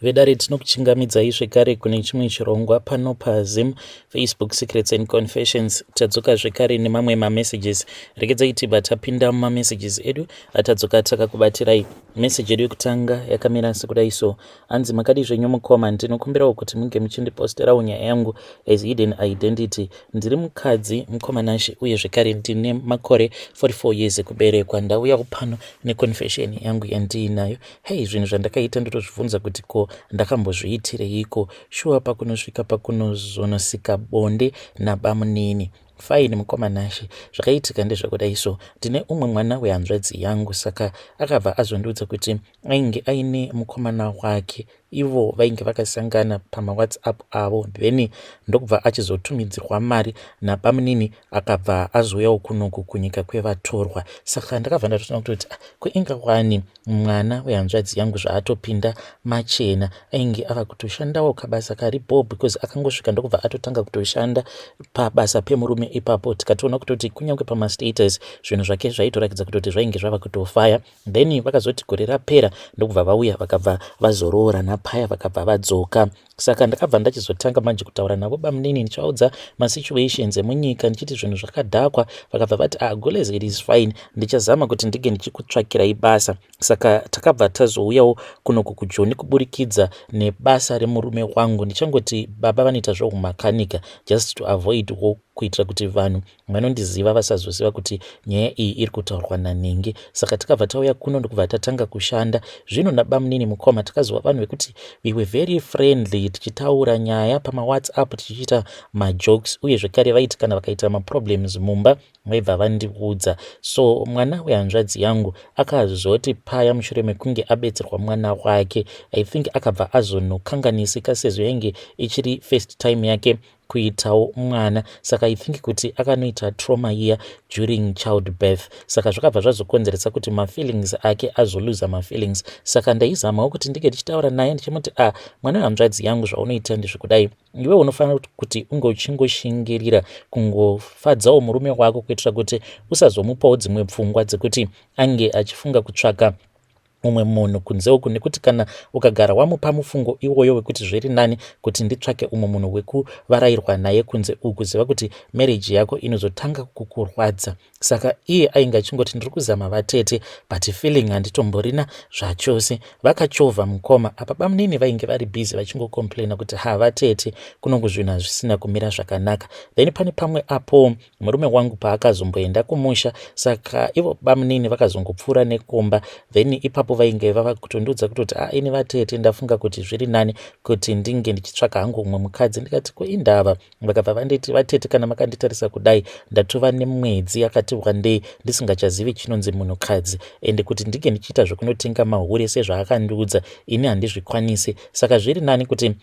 Vedare, tinokuchingamidzai zvekare kune chimwe chirongwa pano paZim Facebook Secrets and Confessions. Tadzoka zvekare nemamwe mamessages. Regedzai tibva tapinda mumamessages edu atadzoka takakubatirai. Message yedu yekutanga yakamira sekudai so: Hanzi, "Makadi zvenyu mukoma? Ndinokumbirawo kuti munge muchindiposterawo nyaya yangu as hidden identity. Ndiri mukadzi, mukoma Nashe, uye zvekare ndine makore 44 years ekuberekwa. Ndauyawo pano neconfession yangu yandiinayo. Hei, zvinhu zvandakaita ndotozvibvunza kuti ko ndakambozviitireiko? Shuwa, pakunosvika pakunozonosika bonde nabamunini. Fine, mukoma Nashe, zvakaitika ndezvekudai so. Ndine umwe mwana wehanzvadzi yangu, saka akabva azondiudza kuti ainge aine mukomana wake. Ivo vainge vakasangana pamaWhatsApp avo, then ndokubva achizotumidzirwa mari nabamunini, akabva azouyawo kunoku kunyika kwevatorwa. Saka ndakabva ndatoona kutoti, ah, kuinga wani mwana wehanzvadzi yangu zvaatopinda machena, ainge ava kutoshandawo kabasa kari bo, because akangosvika ndokubva atotanga kutoshanda pabasa pemurume ipapo. Tikatoona kutoti kunyange pamastatus zvinhu zvake zvaitorakidza kutoti zvainge zvava kutofaya. Then vakazoti gore rapera ndokubva vauya, vakabva vazoroorana paya, vakabva vadzoka. Saka ndakabva ndachizotanga manje kutaura navo bamunini, ndichivaudza masituations emunyika, ndichiti zvinhu zvakadhakwa. Vakabva vati, 'Ah gules, it is fine, ndichazama kuti ndinge ndichikutsvakirai basa.' Saka takabva tazouyawo kunoku kuJoni kuburikidza nebasa remurume wangu. Ndichangoti baba vanoita zvoumakanika, just to avoid wo kuitira kuti vanhu vanondiziva vasazoziva kuti nyaya iyi iri kutaurwa nanenge. Saka takabva tauya kuno, ndokubva tatanga kushanda zvino nabamunini. Mukoma, takazova vanhu vekuti we were very friendly, tichitaura nyaya pamaWhatsApp, tichiita majokes, uye zvekare vaiti kana vakaita maproblems mumba vaibva vandiudza. So mwana wehanzvadzi yangu akazoti paya mushure mekunge abetserwa mwana wake, I think akabva azonokanganisika, sezvo yainge ichiri first time yake kuitawo mwana. Saka I think kuti akanoita trauma iya during child birth, saka zvakabva zvazokonzeresa kuti mafeelings ake azoluza mafeelings. Saka ndaizamawo kuti ndinge ndichitaura naye, ndichimuti, 'Ah, mwana wehanzvadzi yangu, zvaunoita ndezvekudai. Iwe unofanira kuti unge uchingoshingirira kungofadzawo murume wako, kuitira kuti usazomupawo dzimwe pfungwa dzekuti ange achifunga kutsvaka mumwe munhu kunze uku, nekuti kana ukagara wamupa mufungo iwoyo wekuti zviri nani kuti nditsvake umwe munhu wekuvarayirwa naye kunze uku, ziva kuti marriage yako inozotanga kukurwadza.' Saka iye ainge achingoti, 'Ndiri kuzama vatete, but feeling handitomborina zvachose.' Vakachovha mukoma. Apa bamunini vainge vari busy vachingocomplaina kuti, 'Ha vatete, kunongo zvinhu hazvisina kumira zvakanaka.' Then pane pamwe apo murume wangu paakazomboenda kumusha, saka ivo bamunini vakazongopfuura nekumba. Then ipapo vainge vava kutondiudza kutoti, 'A ini vatete, ndafunga kuti zviri nani kuti ndinge ndichitsvaka hangu umwe mukadzi.' Ndikati, 'Ko indava?' Vakabva vanditi, 'Vatete, kana makanditarisa kudai, ndatova nemwedzi yakati wandei ndisingachazivi chinonzi munhukadzi, ende kuti ndinge ndichiita zvekunotenga mahure sezvaakandiudza, ini handizvikwanisi. Saka zviri nani kuti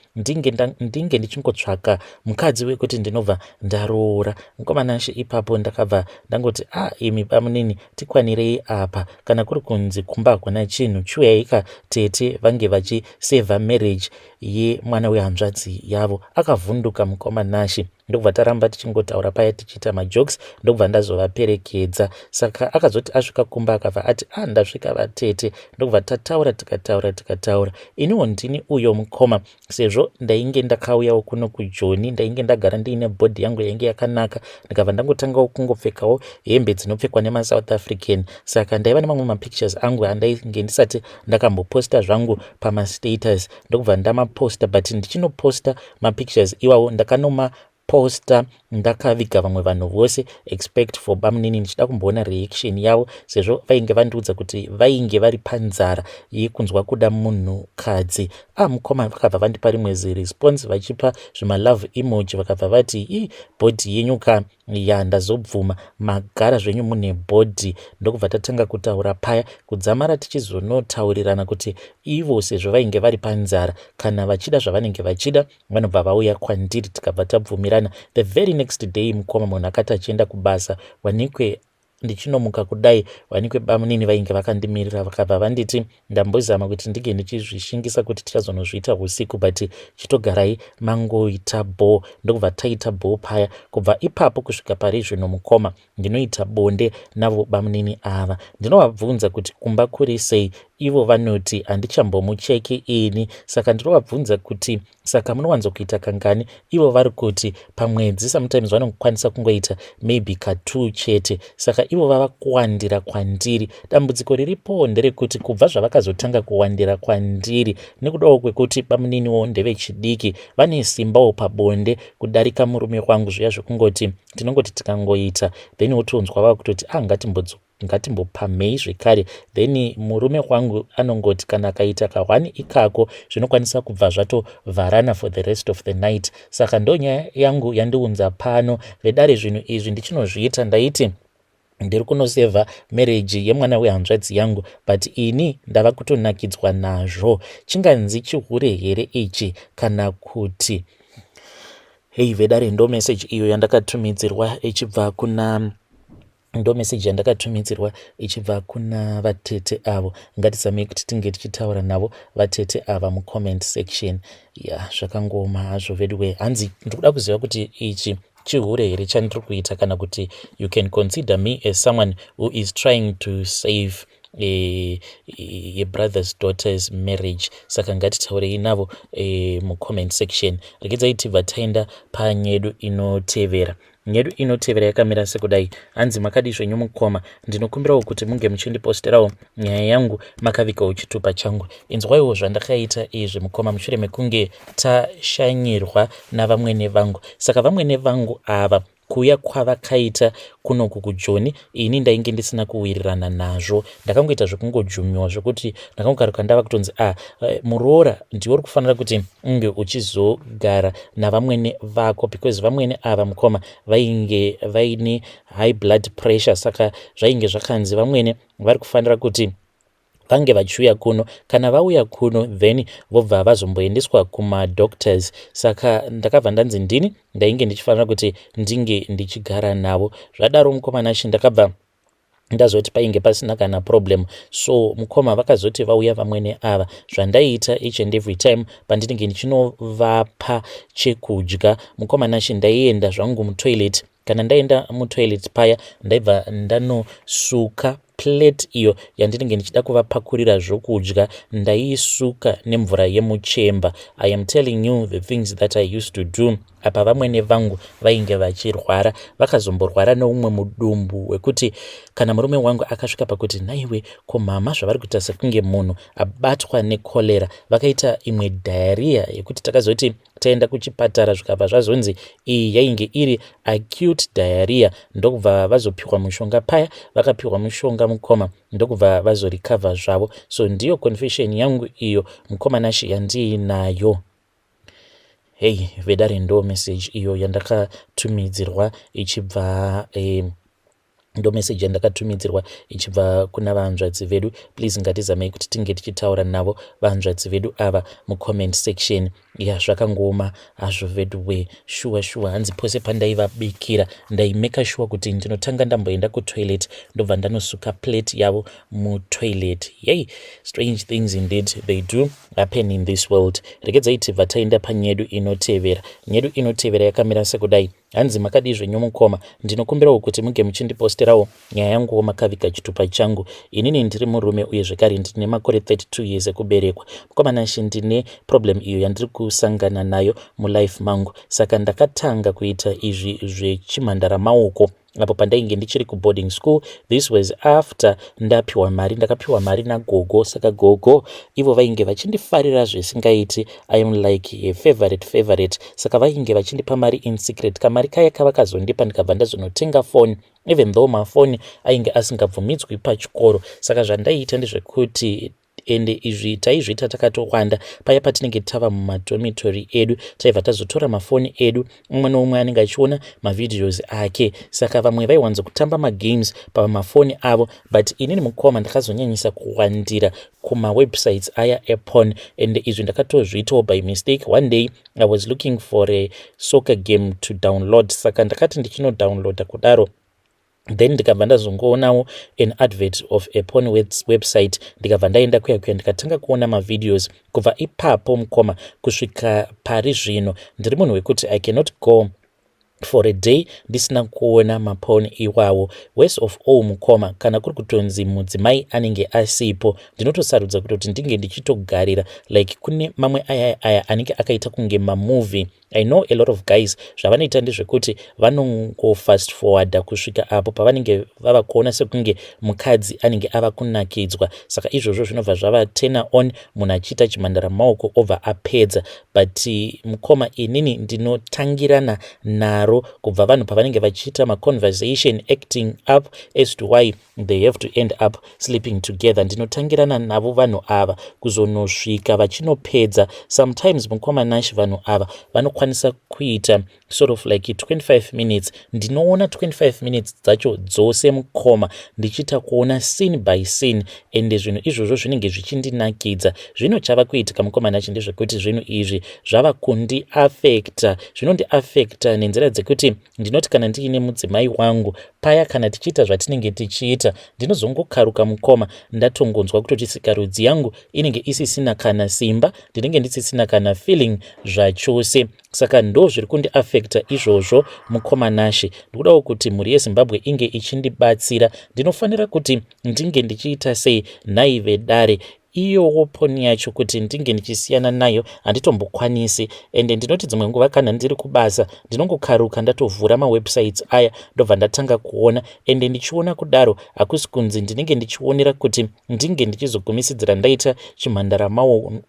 ndinge ndichingotsvaka mukadzi wekuti ndinobva ndaroora.' Mukoma Nashe, ipapo ndakabva ndangoti, 'A ah, imi bamunini, tikwanirei apa. Kana kuri kunzi kumba hakuna chinhu, chiuyaika tete vange vachisevha marriage yemwana wehanzvadzi yavo.' Akavhunduka, mukoma Nashe. Ndokubva taramba tichingotaura paya, tichiita majokes, ndokubva ndazovaperekedza. Saka akazoti asvika kumba akabva ati, 'A ah, ndasvika vatete.' Ndokubva tataura, tikataura, tikataura. Iniwo ndini uyo, mukoma, sezvo ndainge ndakauyawo kuno kuJoni, ndainge ndagara ndiine body yangu yainge yakanaka. Ndikabva ndangotangawo kungopfekawo hembe dzinopfekwa nemaSouth African. Saka ndaiva nemamwe mapictures angu andainge ndisati ndakamboposta zvangu pamastatus, ndokubva ndamaposta. But ndichinoposta mapictures iwawo, ndakanoma posta ndakaviga vamwe vanhu vose except for bamunini, ndichida kumboona reaction yavo, sezvo vainge vandiudza kuti vainge vari panzara yekunzwa kuda munhukadzi. Ah mukoma, vakabva vandipa rimwe ziresponse, vachipa zvimalove emoji. Vakabva vati, 'I body yenyu ka, ya ndazobvuma, magara zvenyu mune body.' Ndokubva tatanga kutaura paya kudzamara tichizonotaurirana kuti ivo, sezvo vainge vari panzara, kana vachida zvavanenge vachida vanobva vauya kwandiri. Tikabva tabvumirana. The very next day, mukoma, munhu akati achienda kubasa, wanikwe ndichinomuka kudai, wanikwe bamunini vainge vakandimirira. Vakabva vanditi, 'Ndambozama kuti ndinge ndichizvishingisa kuti tichazonozviita usiku, but chitogarai mangoita bho.' Ndokubva taita bho paya. Kubva ipapo kusvika pari zvino, mukoma, ndinoita bonde navo bamunini ava. Ndinovabvunza kuti kumba kuri sei. Ivo vanoti handichambomucheki ini, saka ndinovabvunza kuti saka munowanzokuita kangani? Ivo vari kuti pamwedzi sometimes vanokwanisa kungoita maybe ka2 chete. Saka ivo vava kuwandira kwandiri. Dambudziko riripo nderekuti kubva zvavakazotanga kuwandira kwandiri, nekudawo kwekuti bamuniniwo ndevechidiki, vane simbawo pabonde kudarika murume wangu, zviya zvekungoti tinongoti tikangoita, then wotonzwa vava kutoti, "Ah, ngatimbopamhei zvekare." Then murume wangu anongoti kana akaita ka1 ikako, zvinokwanisa kubva zvatovharana for the rest of the night. Saka ndonyaya yangu yandiunza pano, vedare. Zvinhu izvi ndichinozviita, ndaiti ndiri kunosevha marriage yemwana wehanzvadzi yangu, but ini ndava kutonakidzwa nazvo. Chinganzi chihure here ichi kana kuti? Hei vedare, ndo message iyo yandakatumidzirwa ichibva kuna, ndo meseji yandakatumidzirwa ichibva kuna vatete avo. Ngatizamei kuti tinge tichitaura navo vatete ava mucomment section. Ya, zvakangoma hazvo veduwe. Hanzi ndikuda kuziva kuti ichi chihure here chandiri kuita, kana kuti you can consider me as someone who is trying to save a brother's daughter's marriage. Saka ngatitaurei navo mucomment section. Regedzai tibva taenda panyedu inotevera. Nyedu inotevera yakamira sekudai. Hanzi, "Makadi zvenyu mukoma? Ndinokumbirawo kuti munge muchindiposterawo nyaya yangu makavigawo chitupa changu. Inzwaiwo zvandakaita izvi mukoma, mushure mekunge tashanyirwa navamwene vangu. Saka vamwene vangu ava, kuuya kwavakaita kunoku kuJoni, ini ndainge ndisina kuwirirana nazvo. Ndakangoita zvekungojumiwa, zvokuti ndakangokaruka ndava kutonzi, 'A, ah, muroora ndiwe uri kufanira kuti unge uchizogara navamwene vako,' because vamwene ava mukoma vainge vaine high blood pressure. Saka zvainge zvakanzi vamwene vari kufanira kuti vange vachiuya kuno. Kana vauya kuno, then vobva vazomboendeswa kumadoctors. Saka ndakabva ndanzi ndini ndainge ndichifanira kuti ndinge ndichigara navo. Zvadaro mukoma Nashi, ndakabva ndazoti painge pasina kana problem. So mukoma, vakazoti vauya vamwene ava, zvandaiita each and every time pandinenge ndichinovapa chekudya, mukoma Nashi, ndaienda zvangu mutoilet. Kana ndaenda mutoilet paya, ndaibva ndanosuka plate iyo yandinenge ndichida kuvapakurira zvokudya. Ndaiisuka nemvura yemuchemba. I am telling you the things that I used to do. Apa vamwene vangu vainge vachirwara. Vakazomborwara neumwe mudumbu wekuti kana murume wangu akasvika pakuti, 'Naiwe, ko mama zvavari kuita sekunge munhu abatwa nekorera?' Vakaita imwe diarrhoea yekuti takazoti taenda kuchipatara, zvikabva zvazonzi iyi yainge iri acute diarrhoea, ndokubva vazopiwa mushonga paya. Vakapiwa mushonga mukoma, ndokubva vazorecover zvavo. So ndiyo confession yangu iyo mukoma Nashi yandiinayo. Hei vedare, ndo message iyo yandakatumidzirwa ichibva ndo message yandakatumidzirwa ichibva kuna vanzvadzi vedu. Please, ngatizamei kuti tinge tichitaura navo vanzvadzi vedu ava mucomment section. Ya, zvakangoma hazvo vedu, shuwa shuwa. Hanzi pose pandaivabikira, ndaimeka sure kuti ndinotanga ndamboenda kutoilet, ndobva ndanosuka plate yavo mutoilet. Yei, strange things indeed, they do happen in this world. Regedzai tibva taenda panyedu inotevera. Nyedu inotevera yakamira sekudai. Hanzi, "Makadii zvenyu mukoma? Ndinokumbirawo kuti munge muchindiposterawo nyaya yanguwo makaviga chitupa changu. Inini ndiri murume, uye zvekare ndine makore 32 years ekuberekwa. Mukoma Nashi, ndine problem iyo yandiri kusangana nayo mulife mangu. Saka ndakatanga kuita izvi zvechimhandara maoko apo pandainge ndichiri kuboarding school. This was after ndapiwa mari. Ndakapiwa mari nagogo. Saka gogo ivo vainge vachindifarira zvisingaiti. I am like a favorite favorite. Saka vainge vachindipa mari in secret. Kamari kaya kavakazondipa, ndikabva ndazonotenga foni, even though mafoni ainge asingabvumidzwi pachikoro. Saka zvandaiita ndezvekuti, ende izvi taizviita takatowanda, paya patinenge tava mumadormitory edu, taibva tazotora mafoni edu, umwe neumwe anenge achiona mavideos ake. Saka vamwe vaiwanzokutamba magames pamafoni avo, but inini mukoma ndakazonyanyisa kuwandira kumawebsites aya eporn. And izvi ndakatozviitawo by mistake. One day I was looking for a soccer game to download. Saka ndakati ndichinodownloada kudaro, then ndikabva ndazongoonawo an advert of a porn website. Ndikabva ndaenda kuya kuya, ndikatanga kuona mavideos. Kubva ipapo mukoma, kusvika pari zvino, ndiri munhu wekuti I cannot go For a day ndisina kuona maporn iwawo. Worse of all, mukoma, kana kuri kutonzi mudzimai anenge asipo, ndinotosarudza kutoti ndinge ndichitogarira like kune mamwe aya aya anenge akaita kunge mamovie. I know a lot of guys, zvavanoita ndezvekuti vanongofast forwarda kusvika apo pavanenge vava kuona sekunge mukadzi anenge ava kunakidzwa. Saka izvozvo zvinobva zvava turn on, munhu achiita chimhandara maoko, obva apedza. But mukoma, inini ndinotangirana naro kubva vanhu pavanenge vachiita maconversation, acting up as to why they have to end up sleeping together. Ndinotangirana navo vanhu ava kuzonosvika vachinopedza. Sometimes, mukoma Nash, vanhu ava vanokwanisa kuita sort of like 25 minutes. Ndinoona 25 minutes dzacho dzose, mukoma, ndichiita kuona scene by scene, ende zvinhu izvozvo zvinenge zvichindinakidza. Zvino chava kuitika, mukoma Nash, ndezvekuti zvinhu izvi zvava kundiafecta. Zvinondiafecta nenzira dzekuti ndinoti kana ndiine mudzimai wangu paya, kana tichiita zvatinenge tichiita, ndinozongokaruka, mukoma, ndatongonzwa kutoti sikarudzi yangu inenge isisina kana simba, ndinenge ndisisina kana feeling zvachose. Saka ndo zviri kundiafecta izvozvo, mukoma Nashe. Ndikudawo kuti mhuri yeZimbabwe inge ichindibatsira. Ndinofanira kuti ndinge ndichiita sei nhai vedare? Iyowo porn yacho, kuti ndinge ndichisiyana nayo, handitombokwanisi. Ende ndinoti dzimwe nguva kana ndiri kubasa, ndinongokaruka ndatovhura mawebsites aya, ndobva ndatanga kuona. Ende ndichiona kudaro, hakusi kunzi ndinenge ndichionera kuti ndinge ndichizogumisidzira ndaita chimhandara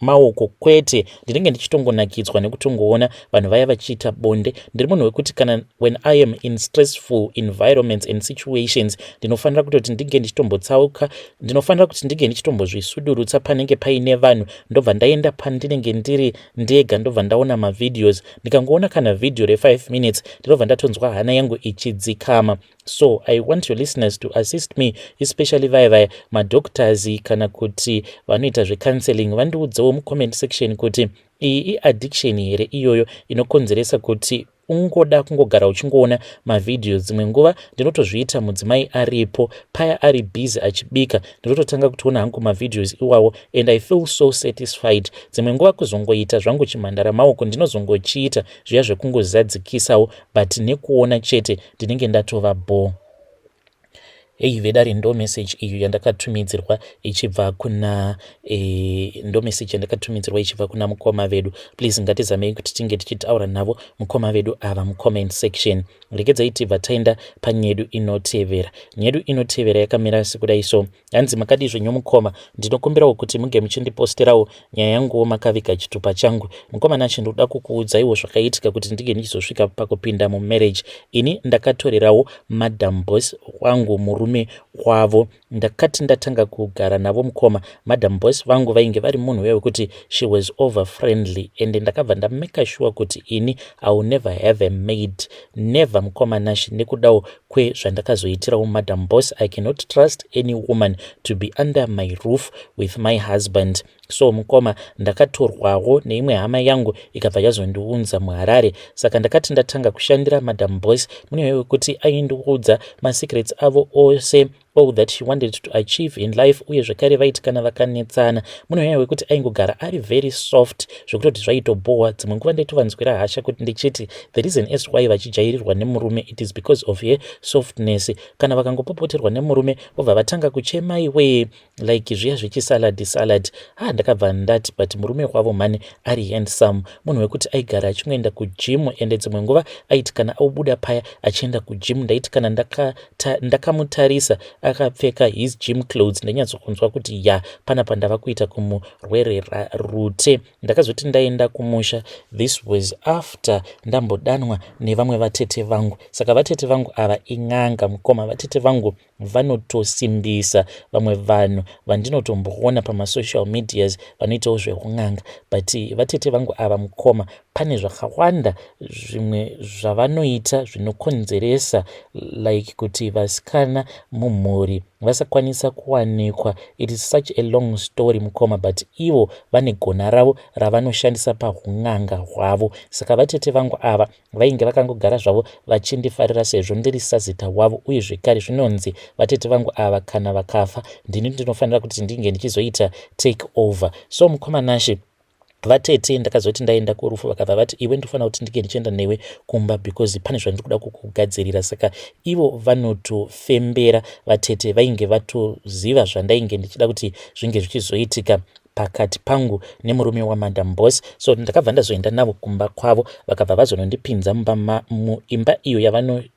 maoko, kwete. Ndinenge ndichitongonakidzwa nekutongoona vanhu vaya vachiita bonde. Ndiri munhu wekuti kana when I am in stressful environments and situations, ndinofanira kutoti ndinge ndichitombotsauka, ndinofanira kuti ndinge ndichitombozvisudurutsa panenge paine vanhu, ndobva ndaenda pandinenge ndiri ndega, ndobva ndaona mavideos. Ndikangoona kana vhidhiyo re5 minutes, ndinobva ndatonzwa hana yangu ichidzikama. So I want your listeners to assist me, especially vaya vaya madoctors kana kuti vanoita zvecounseling. Vandiudzewo mucomment section kuti iyi iaddiction here iyoyo inokonzeresa kuti ungoda kungogara uchingoona mavhidhiyo. Dzimwe nguva ndinotozviita mudzimai aripo paya, ari busy achibika, ndinototanga kutoona hangu mavideos iwawo and I feel so satisfied. Dzimwe nguva kuzongoita zvangu chimhandara maoko, ndinozongochiita zviya zvekungozadzikisawo, but nekuona chete ndinenge ndatova bho. Hei vedare, ndo message iyo yandakatumidzirwa ichibva kuna ndo message yandakatumidzirwa ichibva kuna mukoma vedu. Please, ngatizamei kuti tinge tichitaura navo mukoma vedu ava mucomment section. Regedzai tibva taenda panyedu inotevera. Nyedu inotevera yakamira sekudai so. Hanzi, "Makadii zvenyu mukoma? Ndinokumbirawo kuti munge muchindiposterawo nyaya yanguwo makaviga chitupa changu. Mukoma Nachi, ndoda kukuudzaiwo zvakaitika kuti ndinge ndichizosvika pakupinda mumarriage. Ini ndakatorerawo Madam Boss wangu murume wavo. Ndakati ndatanga kugara navo, mukoma, Madam Boss vangu vainge vari munhu uya wekuti she was over friendly, and ndakabva ndamake sure kuti ini I will never have a maid, never, mukoma Nash. Nekudawo kwezvandakazoitirawo Madam Boss, I cannot trust any woman to be under my roof with my husband. So mukoma, ndakatorwawo neimwe hama yangu, ikabva yazondiunza muHarare. Saka ndakati ndatanga kushandira Madam Boss, mune wekuti aindiudza masecrets avo ose, all that she wanted to achieve in life. Uye zvekare vaiti kana vakanetsana, munonyaya wekuti aingogara ari very soft, zvekutoti zvaitobhohwa. Dzimwe nguva ndaitovanzwira hasha, kuti ndichiti the reason as why vachijairirwa nemurume, it is because of her softness. Kana vakangopopoterwa nemurume, vobva vatanga kuchema iwe, like zviya zvechisalad salad. Ha, ndakabva ndati, but murume wavo mhani ari handsome, munhu wekuti aigara achingoenda kugym. Ende dzimwe nguva aiti kana aubuda paya achienda kugym, ndaiti kana ndakamutarisa akapfeka his gym clothes, ndainyatsokunzwa kuti ya, panapa ndava kuita kumurwerera rute. Ndakazoti ndaenda kumusha, this was after ndambodanwa nevamwe vatete vangu. Saka vatete vangu ava in'anga, mukoma. Vatete vangu vanotosimbisa vamwe vanhu vandinotomboona pamasocial medias vanoitawo zveun'anga, but vatete vangu ava, mukoma, pane zvakawanda zvimwe zvavanoita zvinokonzeresa like kuti vasikana mumhuri vasakwanisa kuwanikwa. It is such a long story, mukoma, but ivo vane gona ravo ravanoshandisa paun'anga hwavo. Saka vatete vangu ava vainge vakangogara zvavo vachindifarira sezvo ndiri sazita wavo. Uye zvekare zvinonzi vatete vangu ava kana vakafa, ndini ndinofanira kuti ndinge ndichizoita take over. So mukoma Nashe, Vatete ndakazoti ndaenda kurufu vakabva vati iwe ndofanira kuti ndinge ndichienda newe kumba because pane zvandiri kuda kukugadzirira. Saka ivo vanotofembera vatete vainge vatoziva zvandainge ndichida kuti zvinge zvichizoitika pakati pangu nemurume waMadam Boss. So ndakabva ndazoenda navo kumba kwavo, vakabva vazonondipinza mumba muimba iyo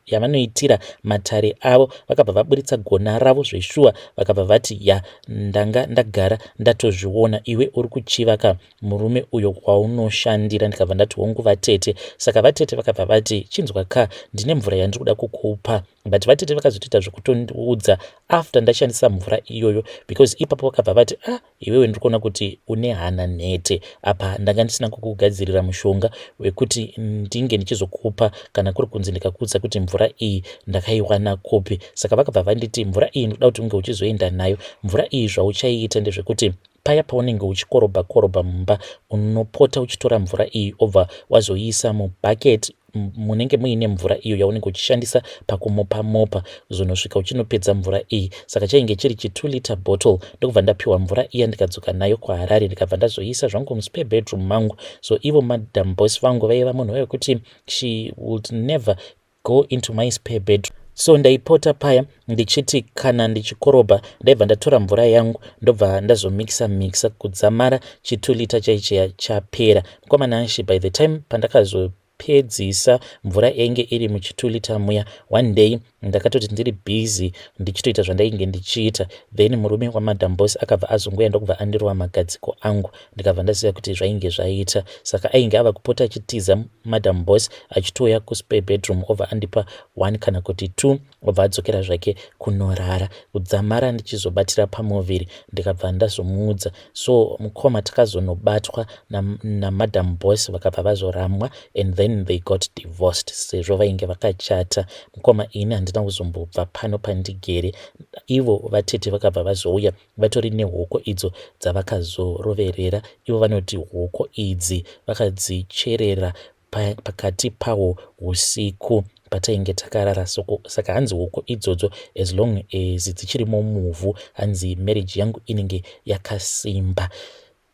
yavanoitira matare avo. Vakabva vaburitsa gona ravo zveshuwa, vakabva vati ya ndanga ndagara ndatozviona, iwe uri kuchiva ka murume uyo waunoshandira. Ndikabva ndati hongu vatete. Saka vatete vakabva vati chinzwa ka, ndine mvura yandiri kuda kukupa. But vatete vakazotoita zvekutondiudza after ndashandisa mvura iyoyo, because ipapo vakabva vati ah, iwewe ndiri kuona kuti une hana nhete, apa ndanga ndisina kukugadzirira mushonga wekuti ndinge ndichizokupa kana kuri kunzi ndikakuudza kuti mvura iyi ndakaiwana kupi. Saka vakabva vanditi mvura iyi ndoda kuti unge uchizoenda nayo. Mvura iyi zvauchaiita ndezvekuti paya paunenge uchikorobha korobha mumba, unopota uchitora mvura iyi obva wazoiisa mubhaketi munenge muine mvura iyo yaunenge uchishandisa pakumopa mopa, uzonosvika uchinopedza mvura iyi. Saka chainge chiri chi2 liter bottle. Ndokubva ndapiwa mvura iya, ndikadzoka nayo kuHarare, ndikabva ndazoisa zvangu muspare bedroom mangu. So ivo Madam Boss vangu vaiva munhu wekuti she would never go into my spare bedroom. So ndaipota paya ndichiti kana ndichikorobha, ndaibva ndatora mvura yangu, ndobva ndazomikisa mikisa kudzamara chi2 liter chaichiya chapera. Mukomana Ashe, by the time pandakazopedzisa mvura yainge iri muchi2 liter muya, one day ndakatoti ndiri busy ndichitoita zvandainge ndichiita, then murume waMadam Boss akabva azongoya, ndokubva andirova magadziko angu, ndikabva ndaziva kuti zvainge zvaita. Saka ainge ava kupota achitiza Madam Boss, achitouya kuspare bedroom, obva andipa one kana kuti two, obva adzokera zvake kunorara, kudzamara ndichizobatira pamuviri, ndikabva ndazomuudza. So mukoma, takazonobatwa naMadam Boss, vakabva vazoramwa and then they got divorced sezvo vainge vakachata. Mukoma, ini handina kuzombobva pano pandigere. Ivo vatete vakabva vazouya vatori nehoko idzo dzavakazoroverera. Ivo vanoti hoko idzi vakadzicherera pakati pahwo usiku patainge takarara. Saka hanzi huku idzodzo, as long as dzichirimo muvhu, hanzi marriage yangu inenge yakasimba.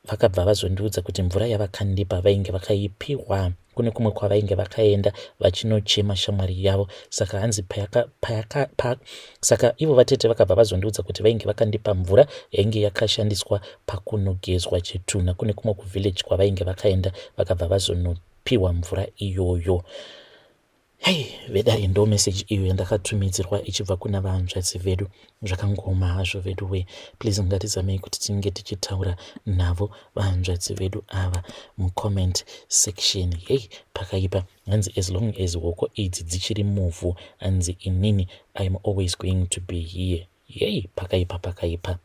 Vakabva vazondiudza kuti mvura yavakandipa vainge vakaipiwa kune kumwe kwavainge vakaenda vachinochema shamwari yavo. Saka hanzi payaka, payaka, pa, saka ivo vatete vakabva vazondiudza kuti vainge vakandipa mvura yainge yakashandiswa pakunogezwa chitunha kune kumwe kuvillage kwavainge vakaenda. Vakabva vazonopiwa mvura iyoyo. Hei vedare, ndo meseji iyo yandakatumidzirwa ichibva kuna vahanzvadzi vedu. Zvakangoma hazvo vedu we. Please, ngatizamei kuti tinge tichitaura navo vahanzvadzi vedu ava mucomment section. Hei, pakaipa. Hanzi as long as hoko idzi dzichiri muvhu, hanzi inini I am always going to be here. Yei, pakaipa, pakaipa.